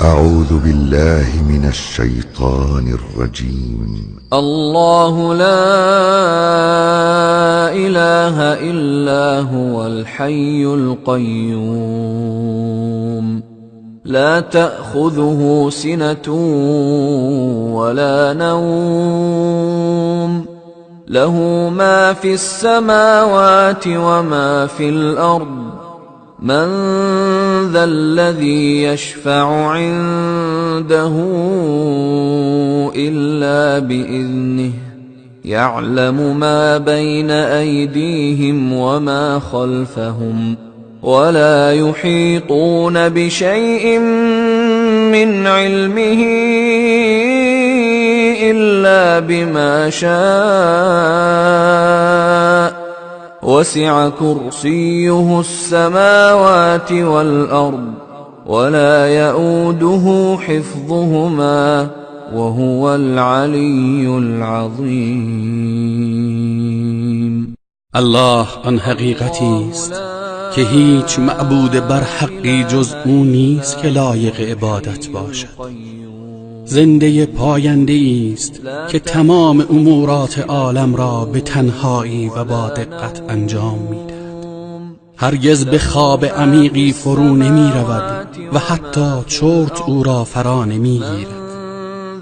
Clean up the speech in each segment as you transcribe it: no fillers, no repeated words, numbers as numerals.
اعوذ بالله من الشیطان الرجیم. الله لا اله الا هو الحی القیوم لا تأخذه سنة ولا نوم له ما في السماوات وما في الأرض من ذا الذي يشفع عنده إلا بإذنه يعلم ما بين أيديهم وما خلفهم ولا يحيطون بشيء من علمه إلا بما شاء وسع كرسيه السماوات والأرض ولا يؤوده حفظهما وهو العلی العظیم. الله آن حقیقتی است که هیچ معبود بر حقی جز او نیست که لایق عبادت باشد. زنده پاینده است که تمام امورات عالم را به تنهایی و با دقت انجام می‌دهد. هرگز به خواب عمیقی فرو نمی رود و حتی چرت او را فرا نمی گیرد.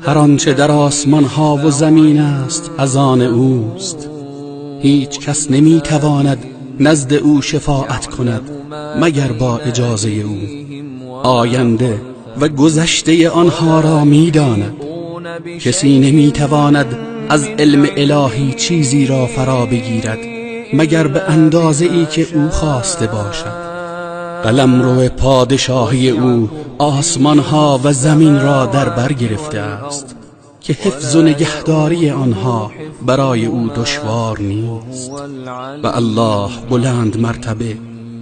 هر آنچه در آسمان ها و زمین است از آن اوست. هیچ کس نمی تواند نزد او شفاعت کند مگر با اجازه او. آینده و گذشته آنها را می‌داند. کسی نمی‌تواند از علم الهی چیزی را فرا بگیرد مگر به اندازه‌ای که او خواسته باشد. قلمرو پادشاهی او آسمانها و زمین را در بر گرفته است که حفظ و نگهداری آنها برای او دشوار نیست. و الله بلند مرتبه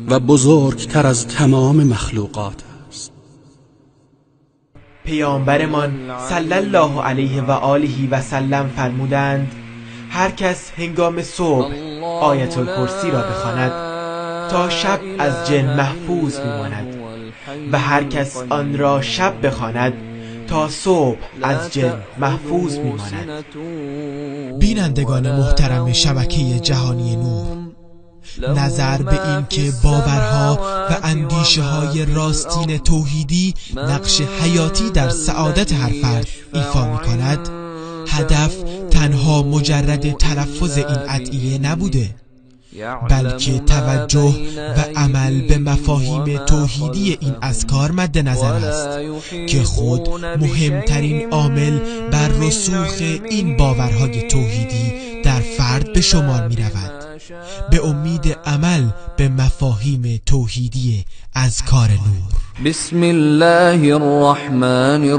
و بزرگتر از تمام مخلوقات است. پیامبرمان صلی الله علیه و آله و سلم فرمودند: هر کس هنگام صبح آیت الکرسی را بخواند تا شب از جن محفوظ میماند و هر کس آن را شب بخواند تا صبح از جن محفوظ میماند. بینندگان محترم شبکه جهانی نور، نظر به این که باورها و اندیشه های راستین توحیدی نقش حیاتی در سعادت هر فرد ایفا می کند، هدف تنها مجرد تلفظ این ادعیه نبوده، بلکه توجه و عمل به مفاهیم توحیدی این اذکار مد نظر است که خود مهمترین عامل بر رسوخ این باورهای توحیدی در فرد به شمار می رود. به امید عمل به مفاهیم توحیدی اذکار نور. بسم الله الرحمن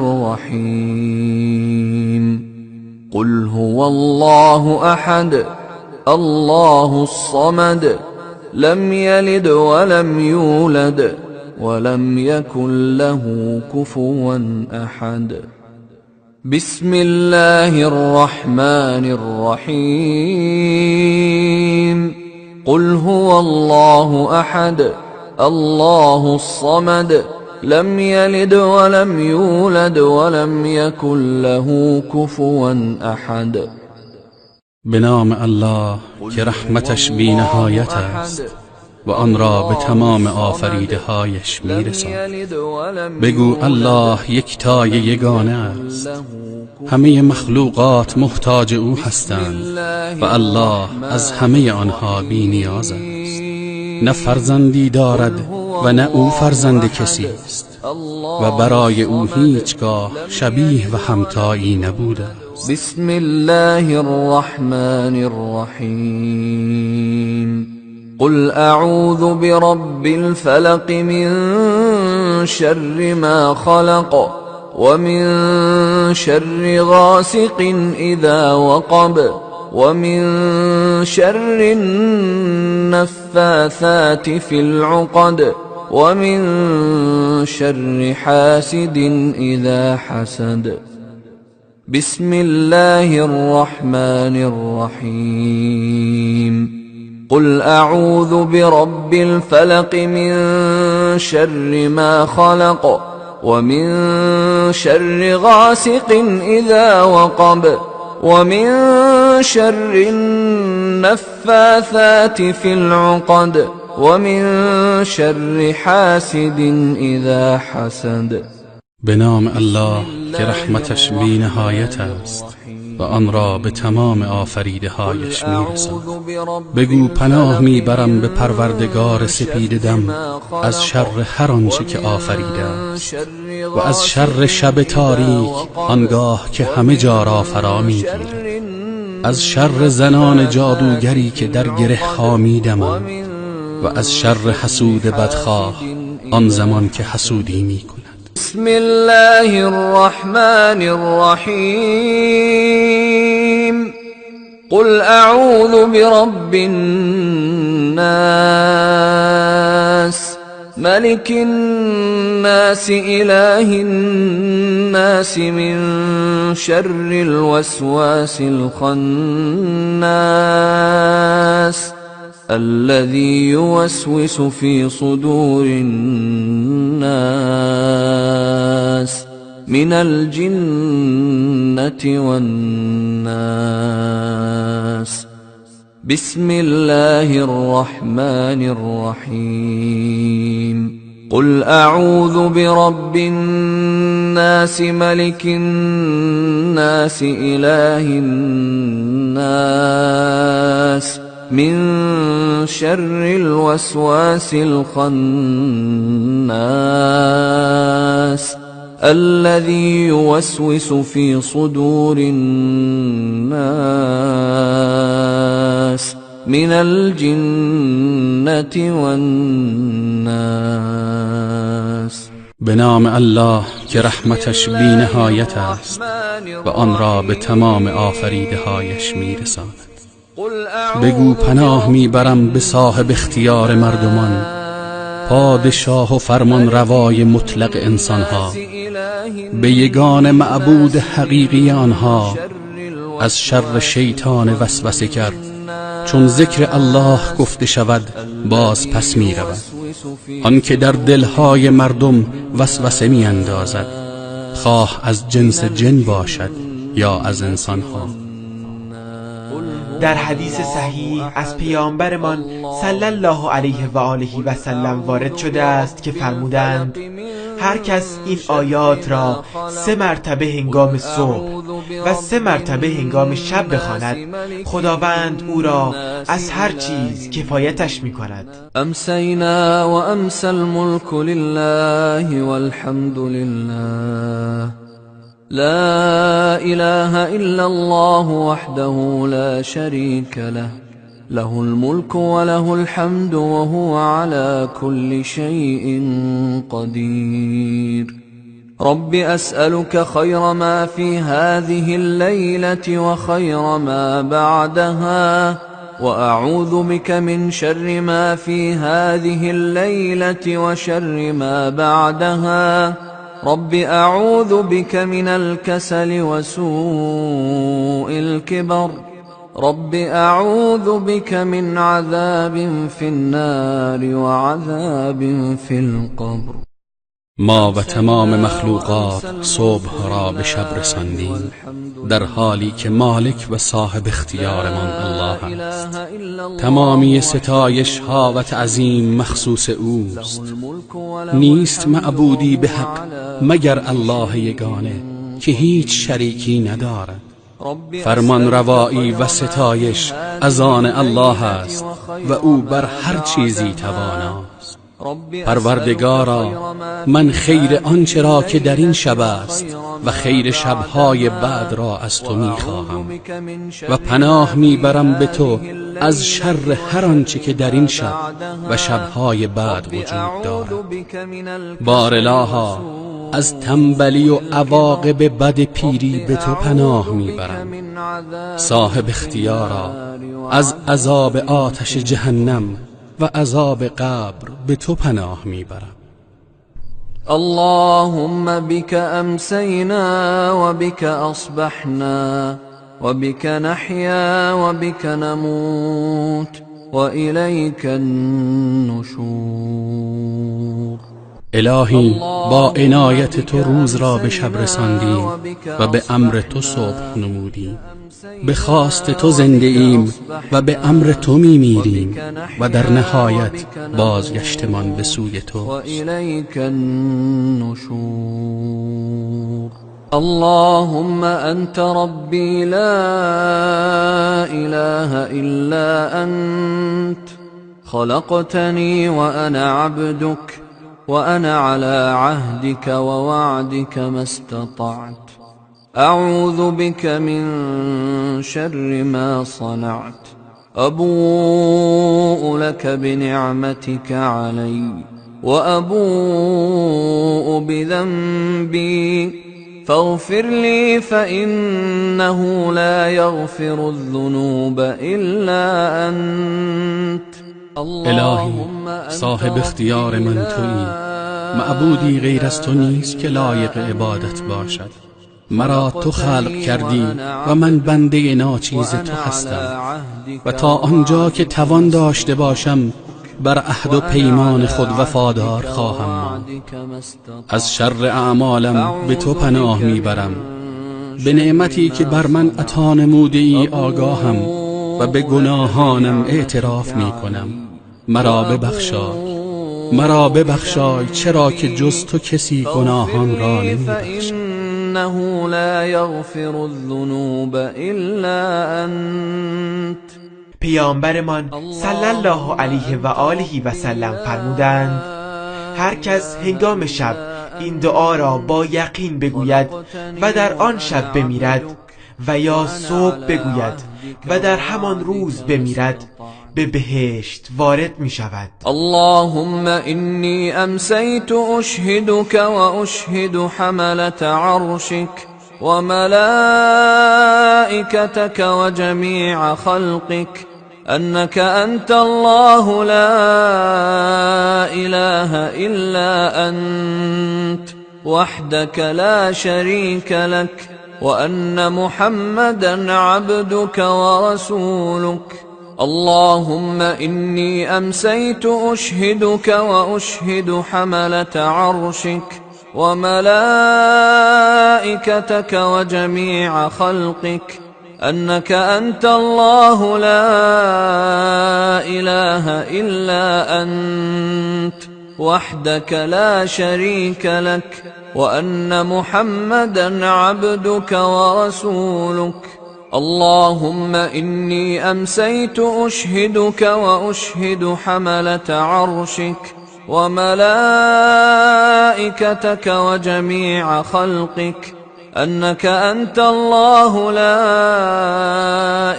الرحیم. قل هو الله احد الله الصمد لم يلد ولم يولد ولم يكن له كفوا احد. بسم الله الرحمن الرحیم. قل هو الله احد الله الصمد لم يلد ولم يولد ولم يكن له كفوا احد. به نام الله که رحمتش بی نهایت است و آن را به تمام آفریده هایش می رساند. بگو الله یکتای یگانه است، همه مخلوقات محتاج او هستند و الله از همه آنها بی نیاز است. نه فرزندی دارد و نه او فرزند کسی است و برای او هیچگاه شبیه و همتایی نبوده است. بسم الله الرحمن الرحیم. قل اعوذ برب الفلق من شر ما خلق ومن شر غاسق اذا وقب ومن شر النفاثات في العقد ومن شر حاسد اذا حسد. بسم الله الرحمن الرحیم. قل اعوذ برب الفلق من شر ما خلق ومن شر غاسق إذا وقب ومن شر النفاثات في العقد ومن شر حاسد إذا حسد. به نام الله که رحمتش بی نهایت است و آن را به تمام آفریده هایش میرساند. بگو پناه میبرم به پروردگار سپید دم از شر هر آنچه که آفریده است و از شر شب تاریک آنگاه که همه جا را فرا میگیرد، از شر زنان جادوگری که در گره ها میدمند و از شر حسود بدخواه آن زمان که حسودی میکند. بسم الله الرحمن الرحیم. قل اعوذ برب الناس ملك الناس اله الناس من شر الوسواس الخناس الذي يوسوس في صدور الناس من الجنة والناس. بسم الله الرحمن الرحيم. قل أعوذ برب الناس ملك الناس إله الناس من شر الوسواس الخناس الذي يوسوس في صدور الناس من الجنة والناس. به نام الله که رحمتش بی نهایت است و آن را به تمام آفریده هایش میرساند. بگو پناه میبرم به صاحب اختیار مردمان، پادشاه و فرمان روای مطلق انسانها، به یگان معبود حقیقی آنها، از شر شیطان وسوسه کرد. چون ذکر الله گفته شود باز پس می رود. آن که در دلهای مردم وسوسه می اندازد، خواه از جنس جن باشد یا از انسانها. در حدیث صحیح از پیامبرمان صلی الله علیه و آله و سلم وارد شده است که فرمودند: هر کس این آیات را 3 مرتبه هنگام صبح و 3 مرتبه هنگام شب بخواند، خداوند او را از هر چیز کفایتش می کند. امسینا و امسی الملک لله والحمد لله لا إله إلا الله وحده لا شريك له له الملك وله الحمد وهو على كل شيء قدير. رب أسألك خير ما في هذه الليلة وخير ما بعدها وأعوذ بك من شر ما في هذه الليلة وشر ما بعدها. رب أعوذ بك من الكسل وسوء الكبر. رب أعوذ بك من عذاب في النار وعذاب في القبر. ما و تمام مخلوقات صبح را به شب رساندیم، در حالی که مالک و صاحب اختیارمان الله است. تمامی ستایش ها و تعظیم مخصوص اوست. نیست معبودی به حق مگر الله یگانه که هیچ شریکی ندارد. فرمان روایی و ستایش از آن الله است و او بر هر چیزی تواناست. پروردگارا، من خیر آنچه را که در این شب است و خیر شبهای بعد را از تو میخواهم و پناه میبرم به تو از شر هر آنچه که در این شب و شبهای بعد وجود دارد. بارالها، از تنبلی و عواقب بد پیری به تو پناه میبرم. صاحب اختیارا، از عذاب آتش جهنم و عذاب قبر به تو پناه میبرم. اللهم بك امسینا وبك اصبحنا وبك نحیا وبك نموت وإلیک النشور. الهی با عنایت تو روز را به شب رساندیم و به امر تو صبح نمودیم. به خواست تو زنده ایم و به امر تو میمیریم و در نهایت بازگشتمان به سوی توست. اللهم انت ربی لا اله الا انت خلقتنی وانا عبدك وأنا على عهدك ووعدك ما استطعت أعوذ بك من شر ما صنعت أبوء لك بنعمتك علي وأبوء بذنبي فاغفر لي فإنه لا يغفر الذنوب إلا أنت. الهی صاحب اختیار من تویی، معبودی غیر از تو نیست که لایق عبادت باشد. مرا تو خلق کردی و من بنده ناچیز تو هستم و تا آنجا که توان داشته باشم بر عهد و پیمان خود وفادار خواهم ماند. از شر اعمالم به تو پناه میبرم. به نعمتی که بر من عطا نموده ای آگاهم و به گناهانم اعتراف میکنم. مرا ببخشای، مرا ببخشای، چرا که جز تو کسی گناهان را نمیبخشد. انه لا یغفر الذنوب الا انت. پیامبرمان صلی الله علیه و آله و سلم فرمودند: هر کس هنگام شب این دعا را با یقین بگوید و در آن شب بمیرد و یا صبح بگوید و در همان روز بمیرد به بهشت وارد می شود. اللهم انی امسیت اشهدک و اشهد حملة عرشک و ملائکتک و جمیع خلقک انک انت الله لا اله الا انت وحدک لا شریک لک وأن محمدا عبدك ورسولك. اللهم إني أمسيت أشهدك وأشهد حملة عرشك وملائكتك وجميع خلقك أنك أنت الله لا إله إلا أنت وحدك لا شريك لك وأن محمدا عبدك ورسولك. اللهم إني أمسيت أشهدك وأشهد حملة عرشك وملائكتك وجميع خلقك أنك أنت الله لا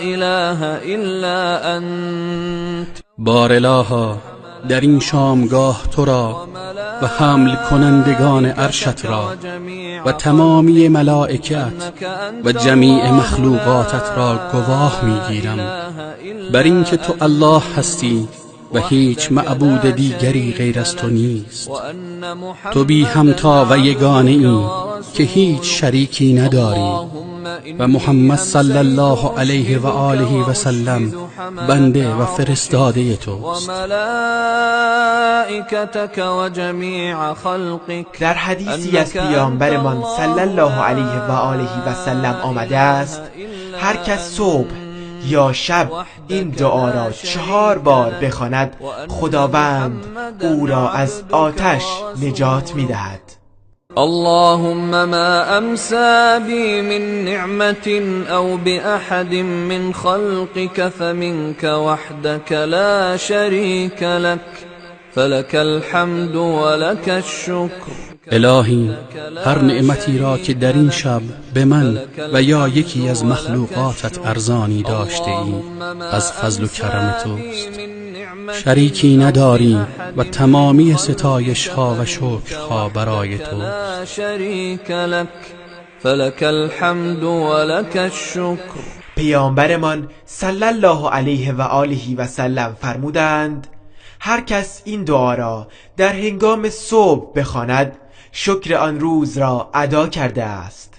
إله إلا أنت. بار الها، در این شامگاه تو را و حمل کنندگان عرشت را و تمامی ملائکت و جمیع مخلوقاتت را گواه میگیرم بر اینکه تو الله هستی و هیچ معبود دیگری غیر از تو نیست. تو بی همتا و یگانه ای که هیچ شریکی نداری و محمد صلی الله علیه و آله و سلم بنده و فرستاده توست. در حدیثی از پیامبرمان صلی الله علیه و آله و سلم آمده است: هر کس صبح یا شب این دعا را 4 بار بخواند خداوند او را از آتش نجات می‌دهد. اللهم ما أمسى بي من نعمة أو بأحد من خلقك فمنك وحدك لا شريك لك فلك الحمد ولك الشكر. الهی هر نعمتی را که در این شب به من و یا یکی از مخلوقاتت ارزانی داشته ای از فضل و کرم توست. شریکی نداری و تمامی ستایش ها و شکرها برای توست. پیامبرمان صلی الله علیه و آله و سلم فرمودند: هر کس این دعا را در هنگام صبح بخواند شکر آن روز را ادا کرده است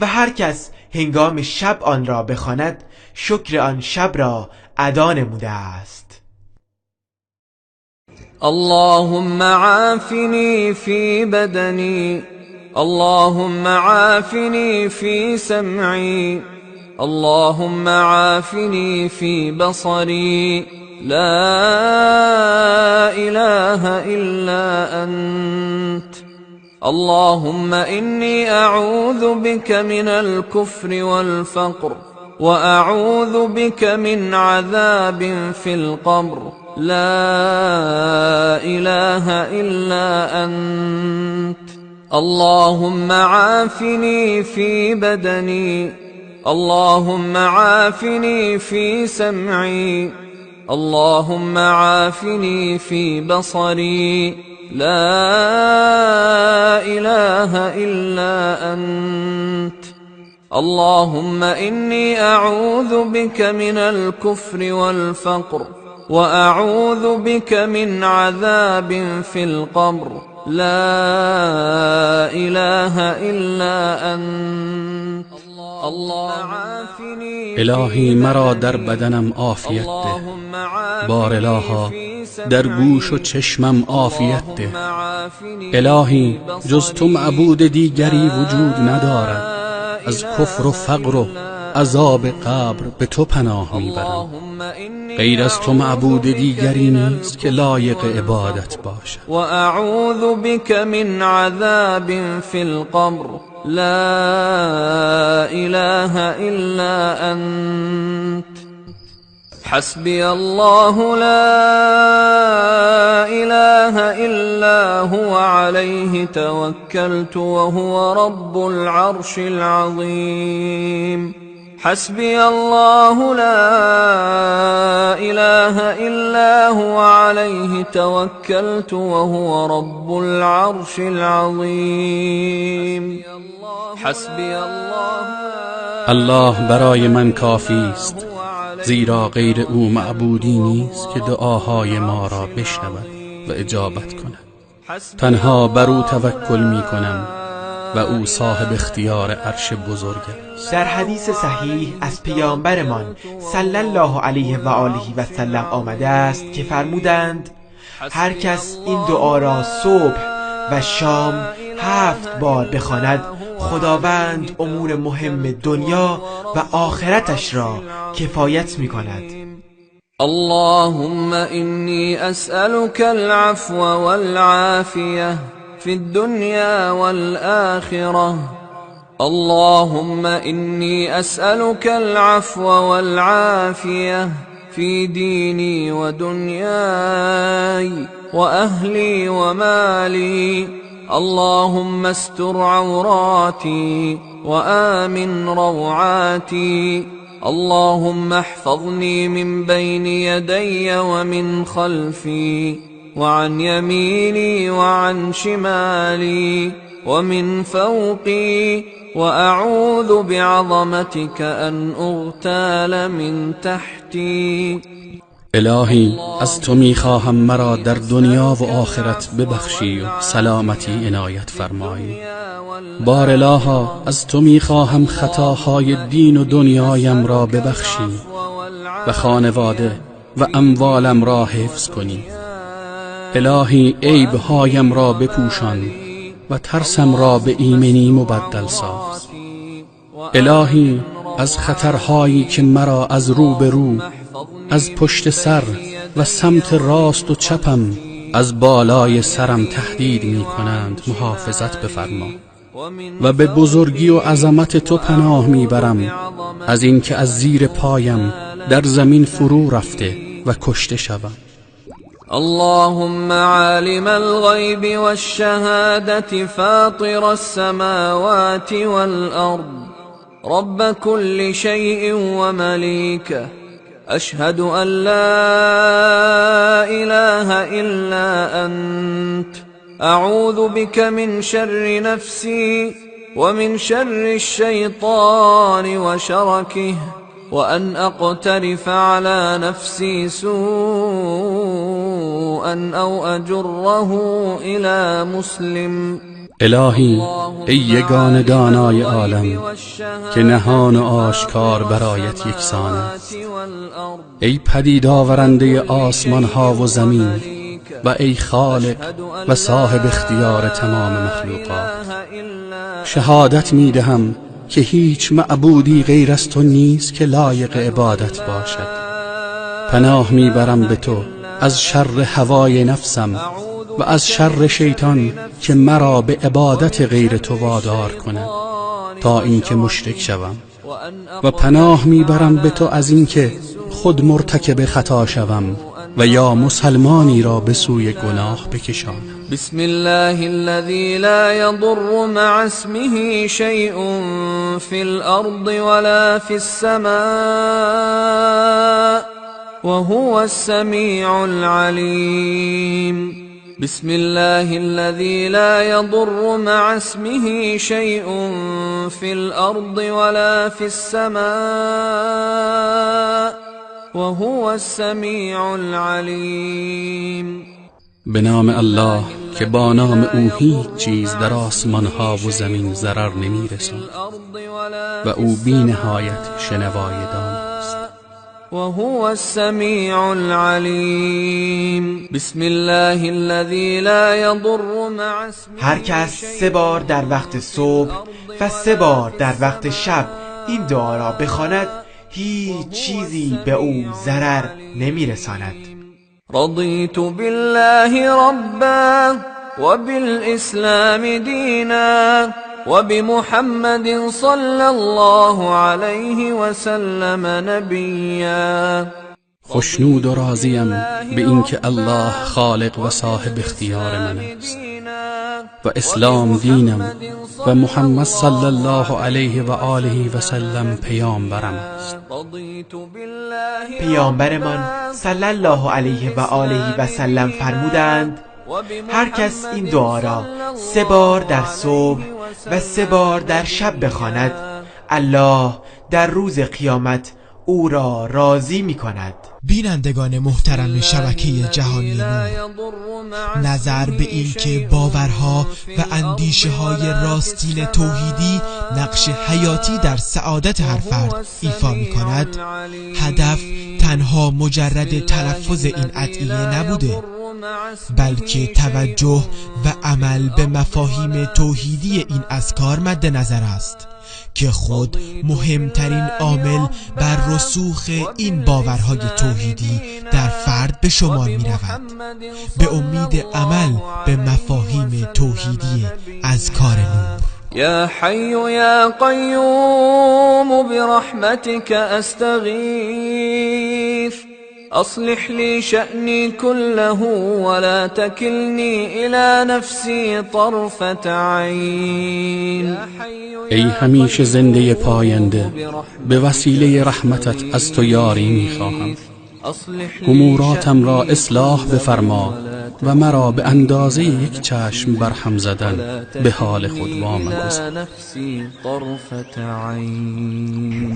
و هر کس هنگام شب آن را بخواند شکر آن شب را ادا نموده است. اللهم عافني في بدني، اللهم عافني في سمعي، اللهم عافني في بصري، لا إله إلا أنت. اللهم إني أعوذ بك من الكفر والفقر، وأعوذ بك من عذاب في القبر، لا إله إلا أنت. اللهم عافني في بدني، اللهم عافني في سمعي، اللهم عافني في بصري، لا إله إلا أنت. اللهم إني أعوذ بك من الكفر والفقر، وأعوذ بك من عذاب في القبر، لا إله إلا أنت. الهی مرا در بدنم عافیت ده، بار الها در گوش و چشمم عافیت ده. الهی جز تو معبود دیگری وجود ندارد، از کفر و فقر و عذاب قبر به تو پناه میبرم. غیر از تو معبود دیگری نیست که لایق عبادت باشد. و اعوذ بک من عذاب فی القبر، لا اله الا انت. حسبی الله لا اله الا هو علیه توکلت وهو رب العرش العظیم. حسبی الله لا اله الا هو علیه توکلت وهو رب العرش العظیم. حسبی الله. الله برای من کافی است، زیرا غیر او معبودی نیست که دعاهای ما را بشنود و اجابت کند. تنها بر او توکل می کنم و او صاحب اختیار عرش بزرگ است. در حدیث صحیح از پیامبرمان صلی الله علیه و آله و سلم آمده است که فرمودند: هر کس این دعا را صبح و شام 7 بار بخواند، خداوند امور مهم دنیا و آخرتش را کفایت می کند. اللهم إني أسألك العفو والعافية في الدنيا والآخرة. اللهم إني أسألك العفو والعافية في ديني ودنياي وأهلي ومالي. اللهم استر عوراتي وآمن روعاتي. اللهم احفظني من بين يدي ومن خلفي وعن يميني وعن شمالي ومن فوقي، وأعوذ بعظمتك أن أغتال من تحتي. الهی از تو میخواهم مرا در دنیا و آخرت ببخشی و سلامتی عنایت فرمایی. بار الها از تو میخواهم خطاهای دین و دنیایم را ببخشی و خانواده و اموالم را حفظ کنی. الهی عیبهایم را بپوشان و ترسم را به ایمنی مبدل ساز. الهی از خطرهایی که مرا از رو به رو، از پشت سر و سمت راست و چپم، از بالای سرم تهدید می کنند محافظت بفرما و به بزرگی و عظمت تو پناه می برم از اینکه از زیر پایم در زمین فرو رفته و کشته شوم. اللهم عالم الغیب والشهادة فاطر السماوات والأرض رب كل شيء ومليكه، أشهد أن لا إله إلا أنت، أعوذ بك من شر نفسي ومن شر الشيطان وشركه وأن أقترف على نفسي سوءا أو أجره إلى مسلم. الهی ای یگانه دانای عالم که نهان و آشکار برایت یکسان است، ای پدید آورنده آسمان ها و زمین و ای خالق و صاحب اختیار تمام مخلوقات، شهادت می دهم که هیچ معبودی غیر از تو نیست که لایق عبادت باشد. پناه می برم به تو از شر هوای نفسم و از شر شیطان که مرا به عبادت غیر تو وادار کند تا اینکه مشرک شوم، و پناه میبرم به تو از اینکه خود مرتکب خطا شوم و یا مسلمانی را به سوی گناه بکشانم. بسم الله الذي لا يضر مع اسمه شيء في الارض ولا في السماء وهو السميع العليم. بسم الله الذي لا يضر مع اسمه شيء في الأرض ولا في السماء وهو السميع العليم. به نام الله که با نام او هیچ چیز در آسمان ها و زمین ضرر نمی رساند و او بی نهایت شنوای داناست. وهو السميع العليم. بسم الله الذي لا يضر مع اسمه. هر کس 3 بار در وقت صبح و 3 بار در وقت شب این دعا را بخواند هیچ چیزی به او ضرر نمیرساند. رضیت بالله ربا وبالاسلام دینا وبمحمد صلى الله عليه وسلم نبیا. خوشنود و راضیم به اینکه الله خالق و صاحب اختیار من است و اسلام دینم و محمد صلی الله علیه و آله و سلم پیامبرم است. پیامبرمان صلی الله علیه و آله و سلم فرمودند: هر کس این دعا را 3 بار در صبح و 3 بار در شب بخواند الله در روز قیامت او را راضی می کند. بینندگان محترم شبکه جهانی نور، نظر به این که باورها و اندیشه های راستین توحیدی نقش حیاتی در سعادت هر فرد ایفا می کند، هدف تنها مجرد تلفظ این ادعیه نبوده، بلکه توجه و عمل به مفاهیم توحیدی این اذکار مد نظر است که خود مهمترین عامل بر رسوخ این باورهای توحیدی در فرد به شمار می رود. به امید عمل به مفاهیم توحیدی اذکار نور. یا حی یا قیوم برحمتک استغیث اصلح لي شأني كله ولا تكلني إلى نفسي طرفة عين. ای همیشه زنده پاینده، به وسیله رحمتت از تو یاری میخواهم. اموراتم را اصلاح بفرما و مرا به اندازه یک چشم برهم زدن به حال خود وامگذار.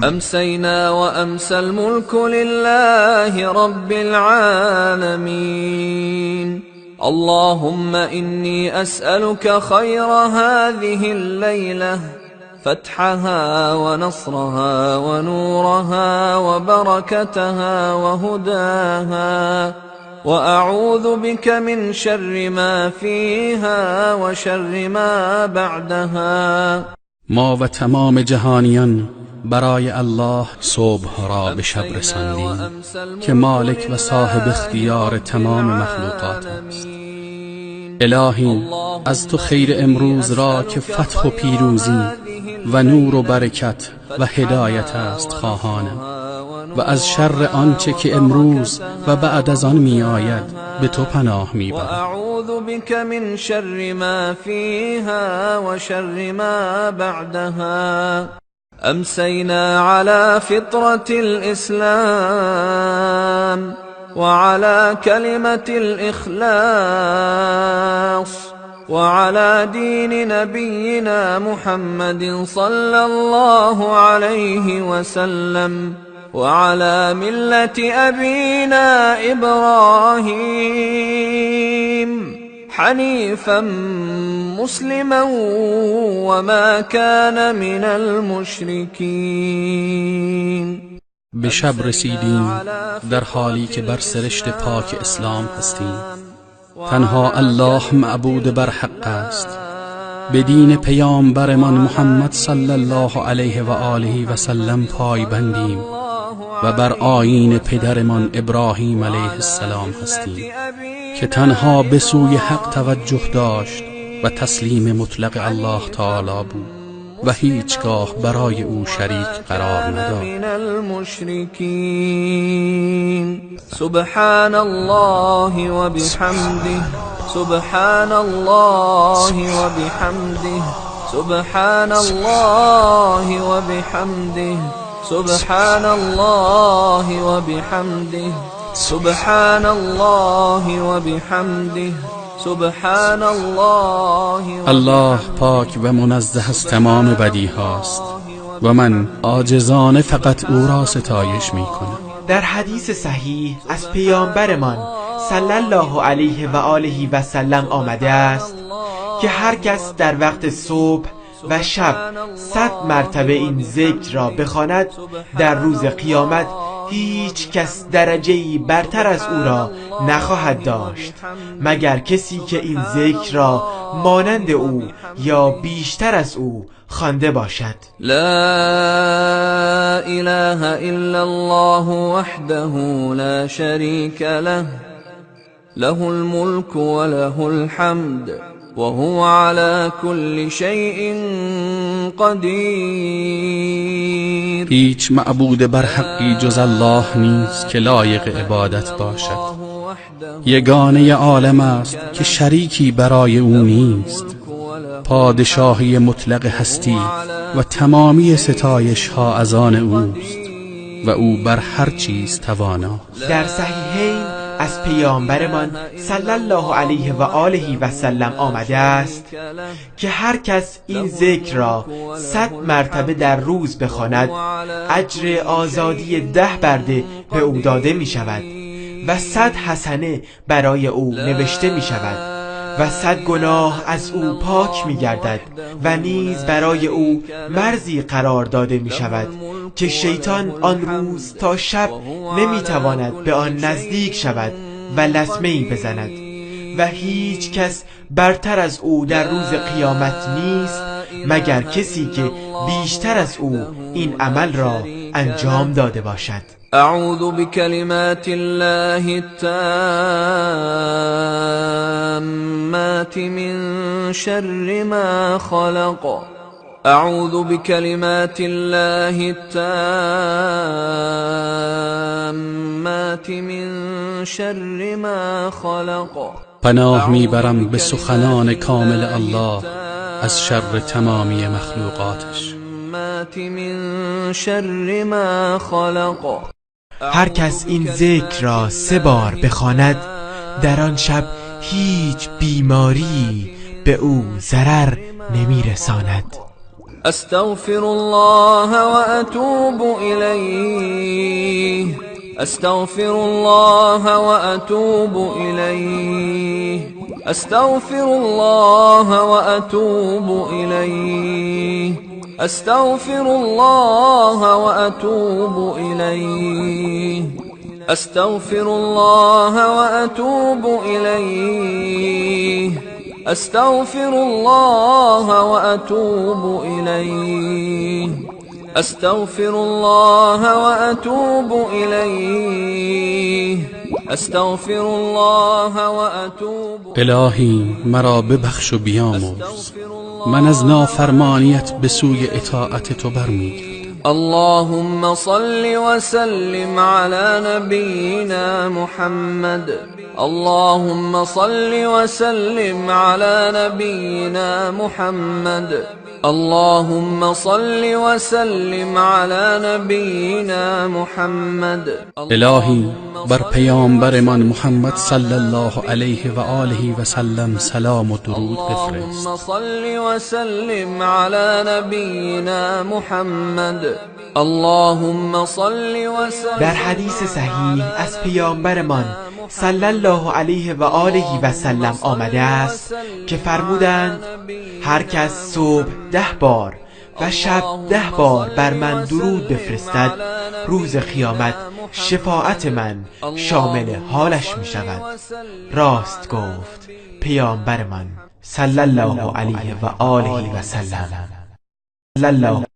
امسینا و امسى الملك لله رب العالمین. اللهم إني أسألك خير هذه الليلة فتحها ونصرها ونورها وبركتها وهداها، وأعوذ بك من شر ما فيها وشر ما بعدها. ما و تمام جهانیان برای الله صبح را به شب رساندیم که مالک و صاحب اختیار تمام مخلوقات است. الهی از تو خیر امروز را که فتح و پیروزی و نور و برکت و هدایت است خواهانم، و از شر آنچه که امروز و بعد از آن می آید به تو پناه می برم. اعوذ بك من شر ما فيها وشر ما بعدها. امسینا على فطرة الاسلام وعلى كلمة الإخلاص وعلى دين نبينا محمد صلى الله عليه وسلم وعلى ملة أبينا إبراهيم حنيفا مسلما وما كان من المشركين. به شب رسیدیم در حالی که بر سرشت پاک اسلام هستیم تنها الله معبود بر حق است. به دین پیامبرمان محمد صلی الله علیه و آله و سلم پایبندیم و بر آیین پدرمان ابراهیم علیه السلام هستیم که تنها به سوی حق توجه داشت و تسلیم مطلق الله تعالی بود و هیچگاه برای او شریک قرار نداد. سبحان الله و بحمده، سبحان الله و بحمده، سبحان الله و بحمده، سبحان الله و بحمده، سبحان الله و بحمده، سبحان الله. الله پاک و منزه از تمام بدی هاست و من عاجزانه فقط او را ستایش می کنم. در حدیث صحیح از پیامبرمان صلی الله علیه و آله و سلم آمده است که هر کس در وقت صبح و شب 100 مرتبه این ذکر را بخواند، در روز قیامت هیچ کس درجه‌ای برتر از او را نخواهد داشت مگر کسی که این ذکر را مانند او یا بیشتر از او خوانده باشد. لا اله الا الله وحده لا شریک له، له الملك وله الحمد وهو على كل شيء قدیر. هیچ معبود بر حقی جز الله نیست که لایق عبادت باشد. یگانه عالم است که شریکی برای او نیست. پادشاهی مطلق هستی و تمامی ستایش ها از آن اوست و او بر هر چیز تواناست. در صحیحین از پیامبرمان صلی الله علیه و آله و سلم آمده است که هر کس این ذکر را 100 مرتبه در روز بخواند، اجر آزادی 10 برده به او داده می شود و 100 حسنه برای او نوشته می شود و 100 گناه از او پاک می گردد و نیز برای او مرزی قرار داده می شود که شیطان آن روز تا شب نمی تواند به آن نزدیک شود و لطمه‌ای بزند و هیچ کس برتر از او در روز قیامت نیست مگر کسی که بیشتر از او این عمل را انجام داده باشد. اعوذ بکلمات الله التامات من شر ما خلق. اعوذ بکلمات الله التامات من شر ما خلق. پناه میبرم به سخنان کامل الله از شر تمامی مخلوقاتش. من شر ما خلق. هر کس این ذکر را 3 بار بخواند، در آن شب هیچ بیماری به او ضرر نمیرساند. استغفر الله و اتوب الیه، استغفر الله و اتوب الیه، استغفر الله و اتوب الیه، استغفر الله و اتوب الیه، استغفر الله و اتوب الیه، استغفر الله و اتوب الیه، استغفر الله و اتوب الیه، استغفر الله و اتوب. الهی مرا ببخش و بیامرز، من از نافرمانیت به سوی اطاعت تو برمیگردم. اللهم صل وسلم على نبینا محمد، اللهم صل وسلم على نبینا محمد، اللهم صل وسلم على نبینا محمد. الهی بر پیامبرمان محمد صلی الله علیه و آله و سلم سلام و درود بفرست. اللهم صل وسلم على نبینا محمد. اللهم صل وسلم. در حدیث صحیح از پیامبرمان صلی الله علیه و آله و سلم آمده است که فرمودند هر کس صبح 10 بار و شب 10 بار بر من درود بفرستد، روز قیامت شفاعت من شامل حالش می شود. راست گفت پیامبرمان صلی الله علیه و آله و سلم.